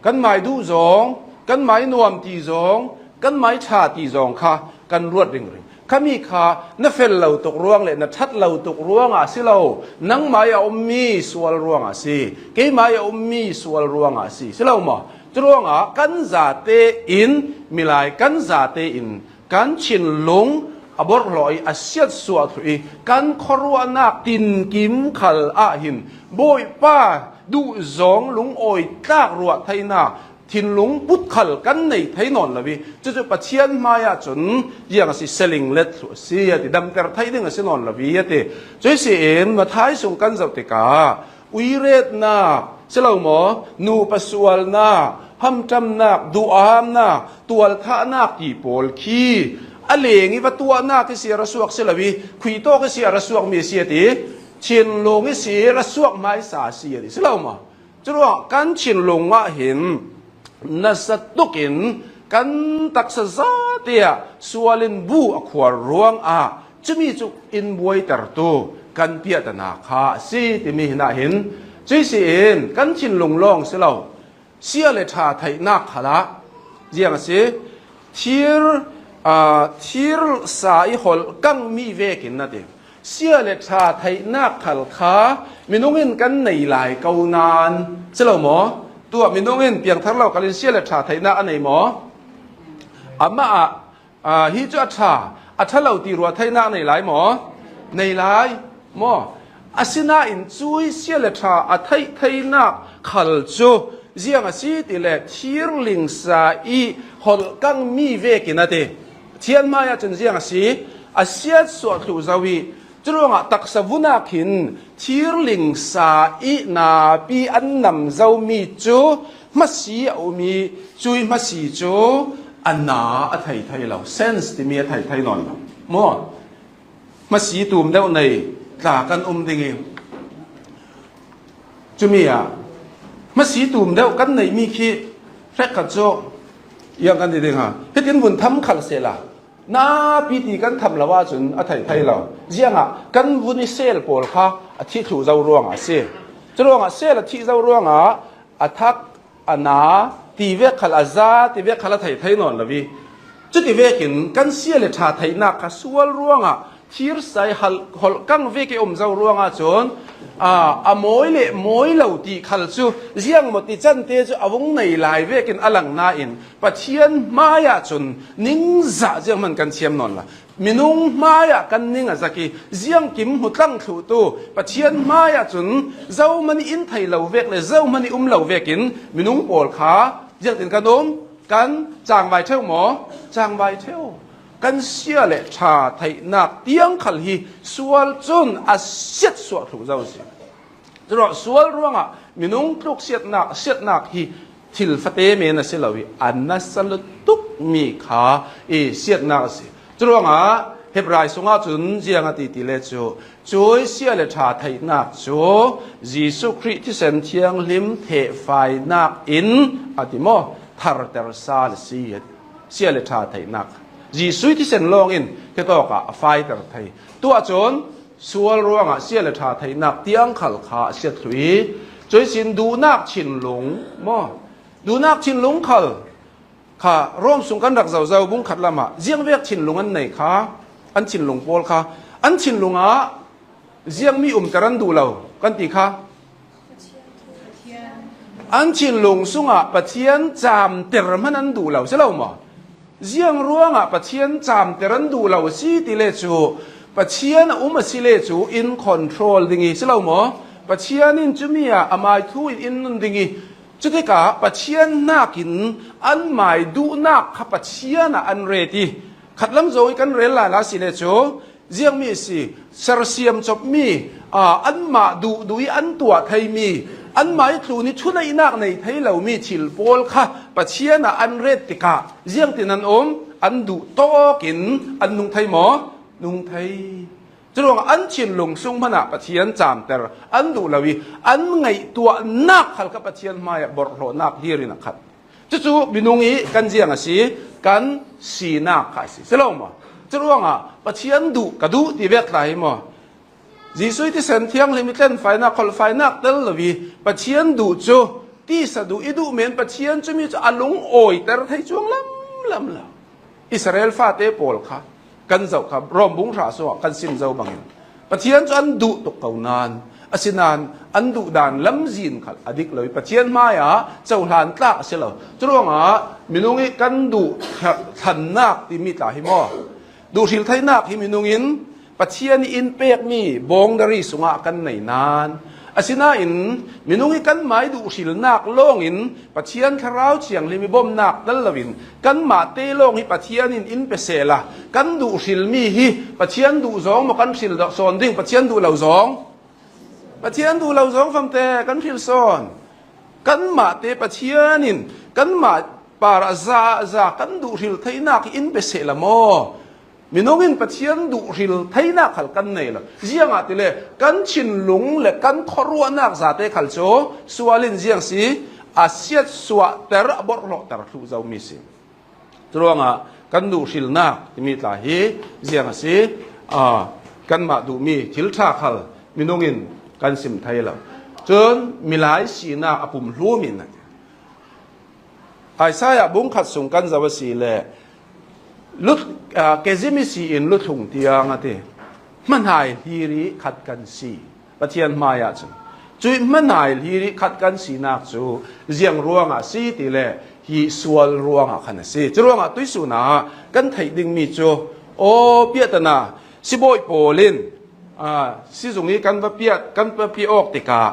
kan mai duh zawng, Kan mai nuam ti zawng, kan mai ṭha ti zawng kha kan ruat ringring. Khami kha na fel lo tuk ruang le na ṭhat lo tuk ruangah si lo, nang mai a um mi sual ruangah si, kei mai a um mi sual ruangah si, si lo maw? Curuangah kan zate in, milai kan zate in kan thinlung a borhlawh i, a siatsuah thluh i, kan khuaruahnak tinkim khal ah hin Bawipa duhzawng lungawi tlak ruah theinak thinlung put khal kan nei thei nawn lo i, cucu Pathian hmaiah cun ziang a si, seling let thluh a si a ti, damter thei ding a si nawn lo i a ti. Cuih si in Matthai sung kan zoh tikah uiretnak si lo maw, nupa sualnak, hamṭamnak, duhamnak, tualthahnak ti pawl khi a leng i va tuahnak i si a ra suak si lo i, khuitawk i si a ra suakmi a si a ti, thinlung i si ra suak hmaisa a si a ti si lo maw? Curuangah kan thinlung ah hin nasa tukin kan taksa zate ah sual in bu a khuar ruangah cumi cu in buaitertu kan piahtanak kha a si timi hinah hin, cuih si in kan thinlung lawng si lo, sia le ṭha theihnak khalah ziang a si, thir, aa, thir sa i holh kangmi vekin a ti. Sia le ṭha theihnak khal kha minung in kan nei lai ko nain si lo maw? Tuah minung in piangthar lo kalin sia le ṭha theihnak a nei maw? Amah ah, aa, hi cu a ṭha, a ṭha lo ti ruah theihnak a nei lai maw? Nei lai maw? Asinain cuih sia le ṭha a theih theinak khal cu ziang a si ti le thirling sa i holh kangmi vekin a ti. Pathian hmaiah cun ziang a si, a siatsuah thluh zo i, curuangah taksa vunak hin thirling sa i napi an nam zomi cu hmasi a um i, cuih hmasi cu a na a thei thei lo, sense timi a thei thei nawn lo. Maw? Hmasi tum deuh nei tla kan um ding i, cumi ah hmasi tum deuh kan neihmi khi hrekkhat cu iang kan ti ding ha. Hitin vun tham khal sehla, napi ti kan tham lo ahcun a thei thei lo. Ziangah kan vun i sel pawl kha a thih thluh zo ruangah a si. Curuangah sel a thih zo ruangah a thak, a na, ti vek khal, a za ti vek khal a thei thei nawn lo i, cuti vekin kan sia le ṭha theihnak kha sual ruangah thir sa i hal-, holh kang vek i um zo ruangah cun, aa, a mawi le mawi lo ti khal cu ziang maw ti can te cu a vung nei lai vekin a lang nain Pathian hmaiah cun ningzah zianghman kan thiam nawn lo. Minung hmaiah kan ning a zak i, ziangkim hmu tlang thluhtu Pathian hmaiah cun zohman i in thei lo vek le zohman i um lo vekin minung pawl kha ziangtin kan um, kan cangvai ṭheu maw? Cangvai ṭheu. Kan sia le ṭha theihnak tiang khal hi sual cun a siatsuah thluh zo a si. Curuangah sual ruangah minung tluk siatnak, siatnak hi thil fate men a si lo i, a nasa lutuk mi kha i siatnak a si. Curuangah Hebrai sungah cun ziang a ti ti le cu, cuih sia le ṭha theihnak cu Jesuh Khrih thisen thianghlim thehfainak in a ti maw? Tharter sal a si, a ti. Sia le ṭha theihnak Jesuh thisen lawng in hitawk ah a faiter thei. Tuah cun sual ruangah sia le ṭha theihnak tiang khal kha a siat thluh i, cuih sin duhnak thinlung maw? Duhnak thinlung khal kha Rom sung kan rak zozo bung khat lamah ziangvek thinlung an nei kha, an thinlung pawl kha, an thinlung ah ziangmi umter an duh lo kan ti kha. An thinlung sungah Pathian camter hman an duh lo si lo maw? Ziang ruangah Pathian camter an duh lo a si ti le cu, Pathian a um a si le cu in control ding i si lo maw? Pathian in cumi ah amai thu in in nun ding i, cutikah Pathian hnakin anmai duhnak kha Pathian ah an ret i, khatlam zong i kan rel lala si le cu, ziangmi a si, sersiam copmi, aa, anmah duhduh i an tuah theimi, anmah i tlun i thuneihnak nei thei lomi thil pawl kha Pathian ah an ret tikah ziangtin an um, an duh tawkin an nung thei maw? Nung thei. Curuangah an thinlung sung hmanah Pathian camter an duh lo i, an ngaihtuahnak khal kha Pathian hmaiah borhhlawhnak hlir in a khat. Cucu minung i kan ziang a si, kan sinak kha a si. Si lo maw? Curuangah Pathian duh, ka duh ti vek tla hi maw? Jesuh i thisen thianghlim i tlenfainak, kholhfainak tel lo i Pathian duh cu tisa duh i duh men Pathian cumi cu a lungawiter thei cuang lam lam lo. Israel fate pawl kha kan zoh kha Rom bung hra sungah kan sim zo bangin Pathian cu an duh tuk ko nain, asinain an duh dan lamzin khal a dik lo i Pathian hmaiah cohlan tlak a si lo. Curuangah minung i kan duh thlannak timi tla hi maw? Duhhril theinak hi minung in Pathian i in pekmi boundary sungah kan nei nain, asinain minung i kanmah i duhhrilnak lawngin Pathian Thlarau Thianghlim i bomnak tel loin kanmah te lawng hi Pathian in in pe sehla, kan duhhrilmi hi Pathian duh zawng maw kan hril sawn ding, Pathian duh lo zawng, Pathian duh lo zawng famte kan hril sawn. Kanmah te Pathian in kanmah parah za, za kan duhhril theinak hi in pe sehla maw? Minung in Pathian duhhril theinak khal kan nei lo. Ziangahtile kan thinlung le kan khuaruahnak zate khal cu sual in ziang si, a siatsuahter, a borhhlawhter thluh zomi si. Curuangah kan duhhrilnak timi tla hi ziang a si, aa, kanmah duhmi thil ṭha khal minung in kan sim thei lo. Cun milai sinak a pumhlum in a ti. Isaiah bung khat sung kan zoh a si le, lut, aa, kezim i si in luthlung tiang a ti. Hmanhai hlir i khat kan si. Pathian hmaiah cun cuih hmanhai hlir i khat kan sinak cu ziang ruangah a si ti le hi sual ruangah khan a si. Curuangah tuisun ah kan theih dingmi cu, aw, piahtana sibawi pawl in, aa, sizung i kan va piat, kan va piah awk tikah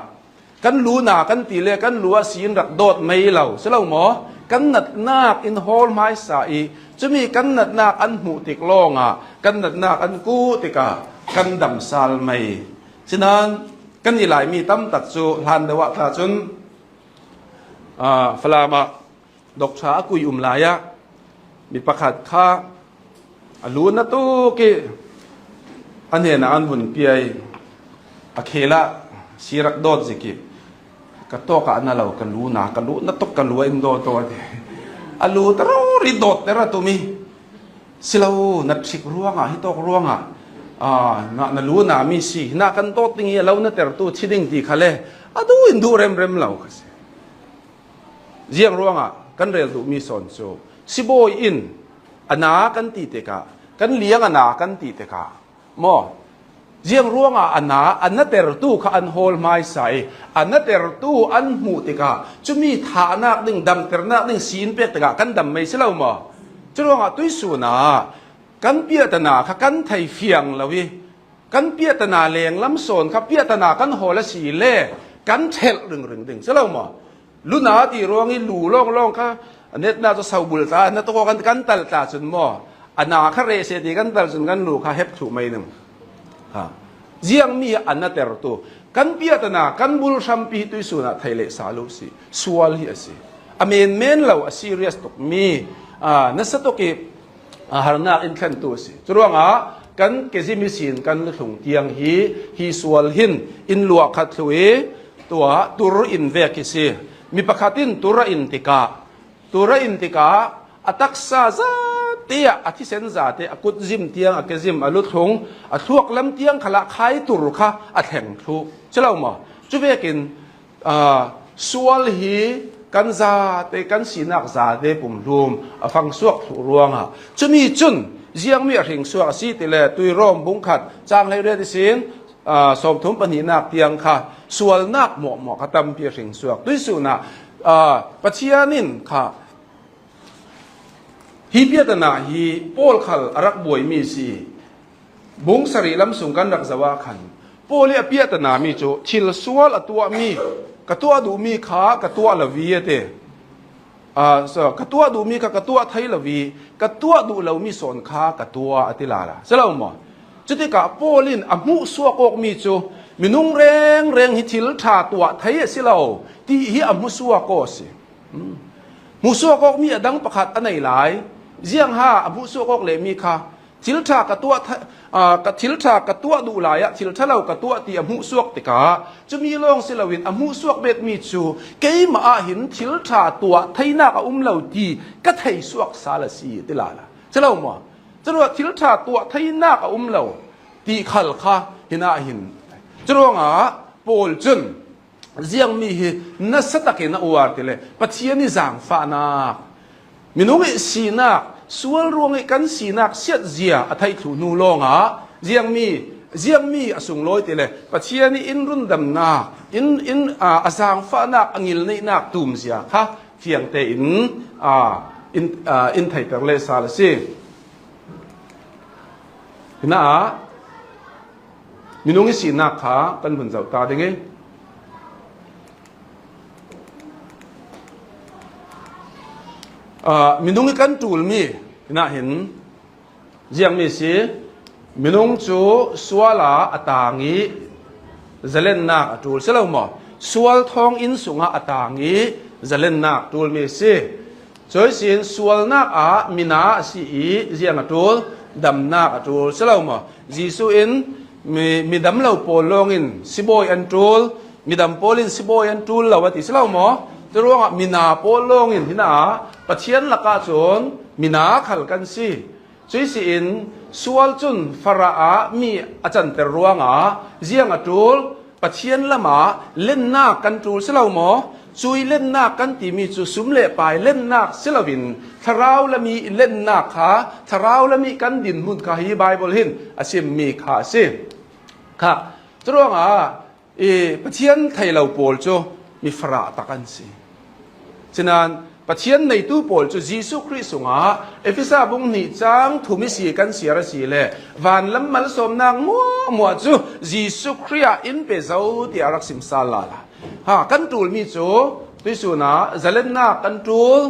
kan lu na kan ti le kan lu ah si in rak dawt mei lo si lo maw? Kan natnak in hawl hmaisa i cumi kan natnak an hmuh tik lawngah kan natnak an kuh tikah kan dam sal mei. Sinain kan i Laimi tam tak cu hlan deuh ah tla cun, aa, Falam ah doctor a kui um lai ah mi pakhat kha a lu na tuk i a hnenah an vun pia i a khel ah si rak dawt zik i ka tawk ah na lo, ka lu na, ka lu na tuk, ka lu ah in dawt aw a ti. A lu ta rori dawt ter a tum i si lo, na ṭhik ruangah, hi tawk ruangah, aa, na, na lu na mi si, na kan dawt ding i a lo na tertu thi ding ti kha le a duh in duh remrem lo kha si. Ziang ruangah kan rel duhmi sawn cu sibawi in a na kan ti tikah, kan liang a na kan ti tikah maw? Ziang ruangah a na, a na tertu kha an hawl hmaisa i a na tertu an hmuh tikah cumi thahnak ding, damternak ding si in pek tikah kan dam mei si lo maw? Curuangah tuisun ah kan piahtana kha kan thei fiang lo i kan piahtana lenglam sawn kha piahtana kan hawl a si le kan ṭhelh ringring ding si lo maw? Lu na ti ruang i lu lawnglawng kha a netna cu sobul ta, na tawk kan, kan tal ta cun maw, a na kha reh seh ti kan tal cun kan lu kha hep thluh mai ning. Ha. Ziangmi a na tertu kan piahtana kan bul hrampi tuisun ah thei leh sa lo si, sual hi a si. A menmen lo, a serious tukmi, aa, nasa tuk i, aa, harnak in thlentu a si. Curuangah kan kezim i sin kan luthlung tiang hi, hi sual hin in luah khat thluh i tua tur in vek hi si. Mi pakhat in tur a in tikah, tur a in tikah a taksa zate ah, a thisen zate, a kutzim tiang, a kezim, a luthlung, a thluak lam tiang khalah khai tur kha a thleng thluh si lo maw? Cuvekin, aa, sual hi kan zate, kan sinak zate pumhlum a fangsuak thluh ruangah cumi cun ziangmi a hringsuak a si ti le tui Rom bung khat cang hleiriat ihsin, aa, sawmthum pahnihnak tiang kha sualnak mawhmawh kha tampi a hringsuak. Tuisun ah, aa, Pathian in kha hi piahtana hi Paul khal a rak buaimi si. Bung sarih lam sung kan rak zoh ah khan Paul i a piahtana mi cu thil sual a tuahmi, ka tuah duhmi kha ka tuah lo vi a ti. Aa, so, ka tuah duhmi kha ka tuah thei lo i ka tuah duh lomi sawn kha ka tuah a ti lala si lo maw? Cutikah Paul in a hmuhsuak awkmi cu minung rengreng hi thil ṭha tuah thei a si lo ti hi a hmuhsuak aw a si. Hmm. Hmuhsuak awkmi a dang pakhat a nei lai. Ziangha a hmuhsuak awk lehmi kha thil ṭha ka tuah th-, aa, ka thil ṭha ka tuah duh lai ah thil ṭha lo ka tuah ti a hmuhsuak tikah cumi lawng si loin a hmuhsuak betmi cu keimah ah hin thil ṭha tuah theinak a um lo ti ka theisuak sal a si ti lala si lo maw? Curuah thil ṭha tuah theinak a um lo ti khal kha hinah hin. Curuangah Paul cun ziangmi hi nasa takin a uar ti le Pathian i zangfahnak, minung i sinak, sual ruang i kan sinak siatzia a theih thluh hnu lawngah ziangmi, ziangmi a sunglawi ti le Pathian i in rundamnak, in, in, aa, a zangfahnak, a ngilneihnak tumzia kha fiangte in, aa, in, aa, in theiter le sal a si. Hina ah minung i sinak kha kan vun zoh ta ding i, aa, minung i kan ṭulmi hina hin ziangmi si, minung cu sual ah a tang i zalennak a ṭul si lo maw? Sual thawng inn sungah a tang i zalennak ṭulmi si. Cuihsin sualnak ah mina a si i ziang a ṭul? Damnak a ṭul si lo maw? Jesuh in mi, midam lo pawl lawngin sibawi an ṭul, midam pawl in sibawi an ṭul lo a ti si lo maw? Curuangah mina pawl lawngin hina ah Pathian lakah cun mina khal kan si. Cuihsin sual cun farah ah mi a canter ruangah ziang a ṭul? Pathian lamah lennak kan ṭul si lo maw? Cui lennak kan timi cu sum le pai lennak si loin thlarau lam i lennak kha, thlarau lam i kan dinhmun kha hi Baibal hin a simmi kha a si. Kha, curuangah i Pathian thei lo pawl cu mi farah tak an si. Sinain Pathian neitu pawl cu Jesuh Khrih sungah Efesa bung hnih cang thum i si kan siar a si le vanlam malsawmnak muahmuah cu Jesuh Khrih ah in pe zo tiah a rak sim sal lala. Ha, kan ṭulmi cu tuihsun ah zalennak kan ṭul,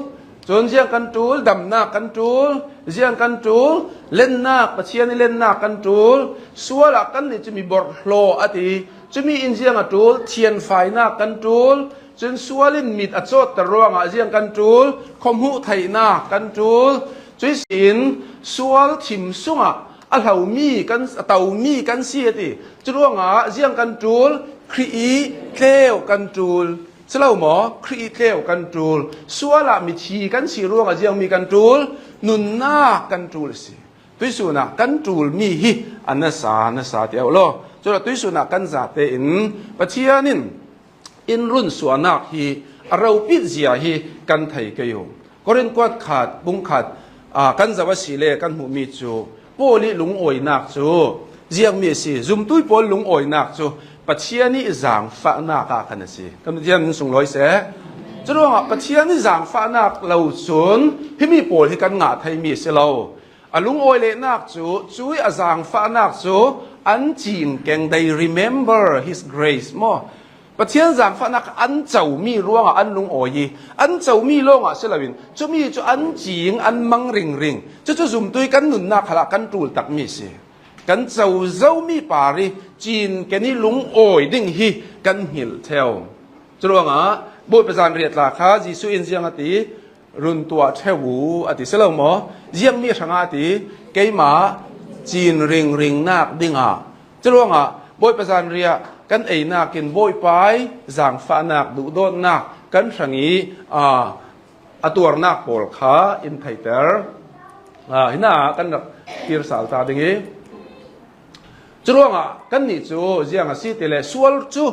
cun ziang kan ṭul, damnak kan ṭul, ziang kan ṭul, lennak, Pathian i lennak kan ṭul, sual ah kan nih cumi borhhlawh a ti, cumi in ziang a ṭul, thianfainak kan ṭul, cun sual in mit a cawtter ruangah ziang kan ṭul, khuahmuh theihnak kan ṭul. Cuihsin sual thim sungah a hlomi kan, a tomi kan si a ti. Curuangah ziang kan ṭul? Khrih i tleu kan ṭul. Si lo maw? Khrih i tleu kan ṭul. Sual ah mithi kan si ruangah ziangmi kan ṭul? Nunnak kan ṭul a si. Tuihsun ah kan ṭulmi hi a nasa, nasa ti auh law. Curuangah tuihsun ah kan zate in Pathian in in runsuahnak hi a ropit zia hi kan thei kei u. Korin kuat khat, bung khat, aa, kan zoh a si le kan hmuhmi cu Paul i lungawinak cu ziangmi a si. Zumtu pawl lungawinak cu Pathian i zangfahnak ah khan a si. Kan Pathian in sunglawi seh. Curuangah Pathian i zangfahnak lo cun himi pawl hi kan ngah theimi a si lo. A lungawi lehnak cu, cui a zangfahnak cu an cing keng, they remember his grace maw? Pathian zangfahnak an comi ruangah an lungawi i, an comi lawngah si loin, cumi cu an cing, an mang ringring. Cucu zumtu i kan nunnak khalah kan ṭul takmi si. Kan co zomi par i cinken i lungawi ding hi kan hngilh ṭheu. Curuangah Bawipa zanriah tla kha Jesuh in ziang a ti? Run tuah ṭheu u, a ti si lo maw? Ziangmi hrangah a ti? Keimah cin ringringnak dingah. Curuangah Bawipa zanriah kan einak in Bawipa i zangfahnak, duhdawtnak kan hrang i, aa, a tuarnak pawl kha in theiter. Aa, hina kan rak kir sal ta ding i. Curuangah kannih cu ziang a si ti le sual cu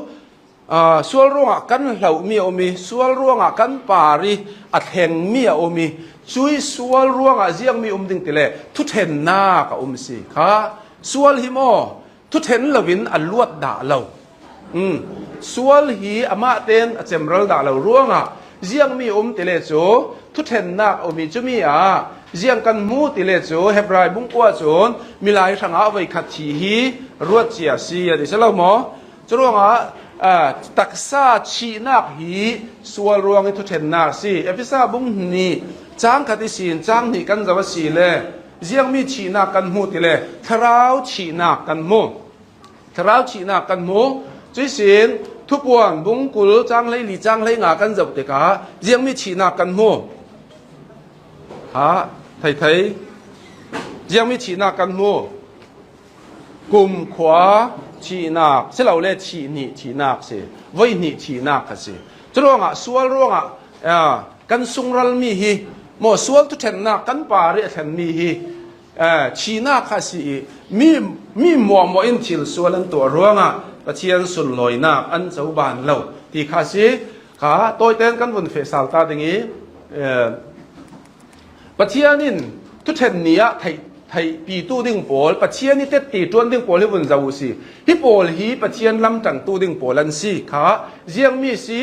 Aa, sual ruangah kan hlohmi a um i, sual ruangah kan par i a thlengmi a um i, cui sual ruangah ziangmi um ding ti le thuṭhennak a um si kha. Sual hi maw, thuṭhen loin a luat dah lo. Um, sual hi amah tein a cemral dah lo ruangah ziangmi um ti le cu thuṭhennak a um i, cumi ah ziang kan hmu ti le cu Hebrai bung kua cun milai hrangah voikhat thi hi ruat cia si a ti si lo maw? Curuangah, aa, taksa thihnak hi sual ruang i thuṭhennak a si. Efesa bung hnih cang khat ihsin cang hnih kan zoh a si le ziangmi thihnak kan hmu ti le thlarau thihnak kan hmu. Thlarau thihnak kan hmu. Cuihsin Thupuan bung kul cang hleili cang hleinga kan zoh tikah ziangmi thihnak kan hmu. Ha, thei thei. Ziangmi thihnak kan hmu. Kumkhua thihnak si lo le thih hnih thihnak si, voi hnih thihnak kha si. Curuangah sual ruangah, aa, kan sungralmi hi maw, sual thuṭhennak kan par i a thlenmi hi, aa, thihnak kha si i, mi, mi muahmuah in thil sual an tuah ruangah Pathian sunlawinak an coban lo. ti kha si. Kha tawiten kan vun feh sal ta ding i, eh, Pathian in thuṭhen ni ah theih, theihpitu ding pawl, Pathian i tetti ṭuan ding pawl hi vun zo uh si. Hi pawl hi Pathian lam ṭangtu ding pawl an si. Kha ziangmi si,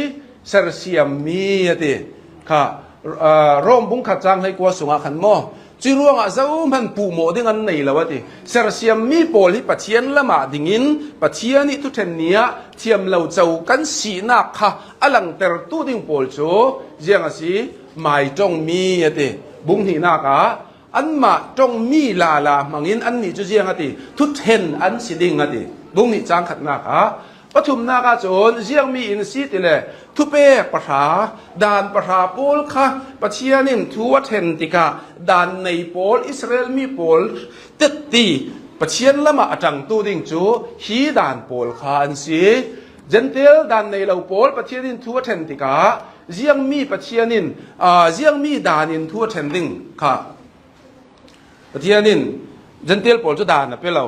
sersiam mi a ti. Kha, ah, Rom bung khat chang hleikua sungah khan maw, curuangah zohman puhmawh ding an nei lo a ti. Sersiam mi pawl hi Pathian lamah dingin Pathian i thuṭhen ni ah thiam lo co kan sihnak kha a langtertu ding pawl cu ziang a si, mai ṭong mi a ti. Bung hnihnak ah anmah ṭong mi lala hmangin annih cu ziang a ti, thuṭhen an si ding a ti. Bung hnih cang khatnak ah, pathumnak ah cun ziangmi in si ti le thupek pahra, dan pahra pawl kha Pathian in thu a ṭhen tikah dan nei pawl, Israel mi pawl tetti Pathian lamah a ṭangtu ding cu hi dan pawl kha an si. Jentail dan nei lo pawl Pathian in thu a ṭhen tikah ziangmi Pathian in, aa, ziangmi dan in thu a ṭhen ding kha Pathian in Jentail pawl cu dan a pe lo.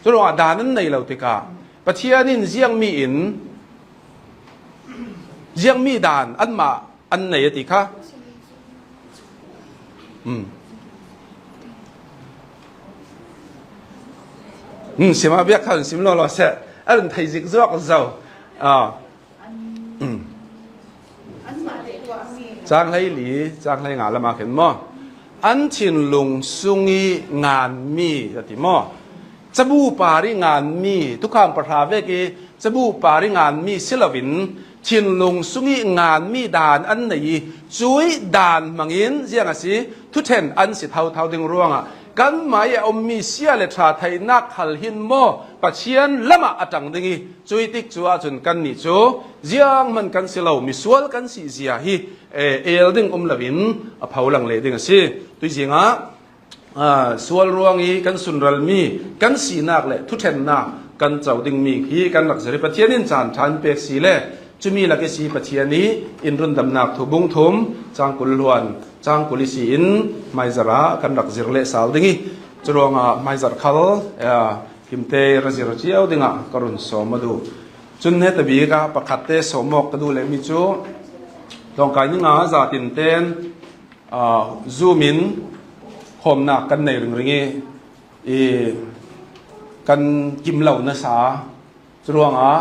Curuangah dan an nei lo tikah Pathian in ziangmi in, ziangmi dan anmah an nei a ti kha. Hmm. Hmm, sim a biak kha sim lo lo seh. A run thei zik zuak zo. Ah. Hmm. Cang hlei li, cang hlei nga lamah khin maw? An thinlung sung i nganmi a ti maw? Cabu par i nganmi, thukham pahra vek i cabu par i nganmi si loin thinlung sung i nganmi dan an nei i cuih dan hmangin ziang a si, thuṭhen an si thotho ding ruangah kanmah i a ummi sia le ṭha theihnak khal hin maw Pathian lamah a ṭang ding i cuih tik cu ahcun kannih cu zianghman kan si lo, misual kan si zia hi, eh, el ding um loin a pho lang leh ding a si. Tuizing ah, aa, sual ruang i kan sunralmi kan sinak le thuṭhennak kan co dingmi hi kan rak zir i Pathian in caan ṭha in pek si le cumi lak i si Pathian i in rundamnak thu bung thum cang kul hluan cang kul i si in hmaizarh ah kan rak zir leh sal ding i curuangah hmaizarh khal, aa, kimte ra zir cio dingah ka run sawm a duh. Cun heta bik ah pakhat te sawm awk ka duh lehmi cu tlawngkai ni nga zatin ten, aa, Zoom in hawmnak kan nei ringring i, i kan kim lo nasa. Curuangah,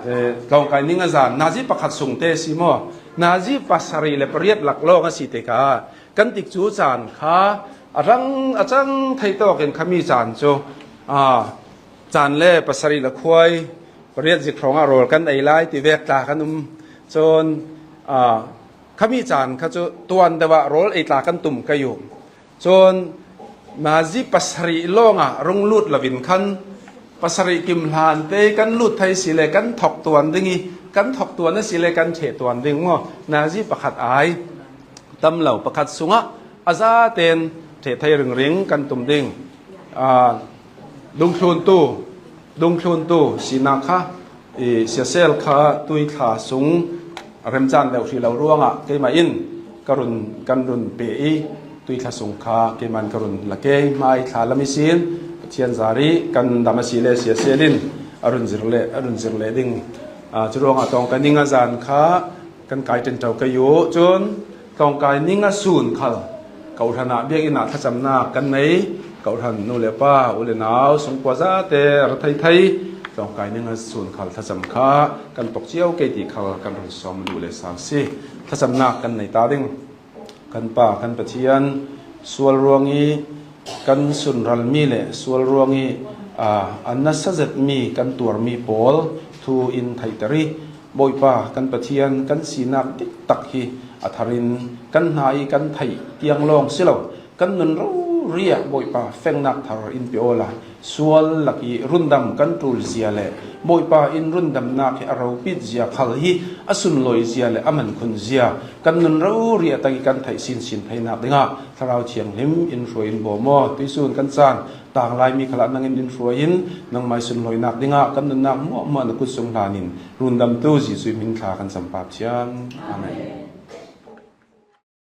eh, tlawngkai ni nga zan nazi pakhat sung te si maw? Nazi pasarih le pariat lak lawng a si tikah kan tikcu caan kha a rang a cang thei tawkin khami caan cu, aa, caan le pasarih le khuai pariat zik hrawngah rawl kan ei lai ti vek tla kan um. Cun, aa, khami caan kha cu tuan deuh ah rawl ei tla kan tum kei uh. Cun nazi pasarih lawngah rung lut loin khan pasarih kim hlan te kan lut thei si le kan thok tuan ding i kan thok tuan a si le kan ṭheh tuan ding maw? Nazi pakhat ai tam lo, pakhat sungah a zaten ṭheh thei ringring kan tum ding. Aa, dungthluntu, dungthluntu sinak kha, i, siasel kha tuithla sung a remcan deuh hrih lo ruangah keimah in ka run, kan run pe i tuithla sung kha keimah in ka run la kei, hmai thla lam i sin Pathian zar i kan dam a si le siasel in a run zir le, a run zir leh ding. Aa, curuangah tlawngkai ni nga zan kha kan kai ṭenṭo kei uh. Cun tlawngkai ni nga sun khal kohhran ah biakinn ah thlacamnak kan nei. Kohhran nu le pa, u le nau, sungkua zate ra thei thei tlawngkai ni nga sun khal thlacam kha kan pok cio kei ti khal kan run sawm duh le sang si. Thlacamnak kan nei ta ding. Kan Pa, kan Pathian, sual ruang i kan sunralmi le sual ruang i, aa, an nasa zetmi kan tuarmi pawl thu in theihter i, Bawipa, kan Pathian, kan sinak diktak hi a thar in kan hna i kan theih tiang lawng si lo, kan nun rori ah Bawipa, fengnak thar in pe awla, sual lak i rundam kan ṭul zia le Bawipa in rundamnak hi a ropit zia khal hi a sunlawi zia le a mankhun zia kan nun rori a tak i kan theih sinsin theinak dingah Thlarau Thianghlim in hruai in bawm aw. Tuisun kan caan tanglai mi khalah nangin in hruai in nangmai sunlawinak dingah kan nunnak hmuahhmuah na kut sung hlan in rundamtu Jesuh hmin thla kan cam Pa Pathian. Amen.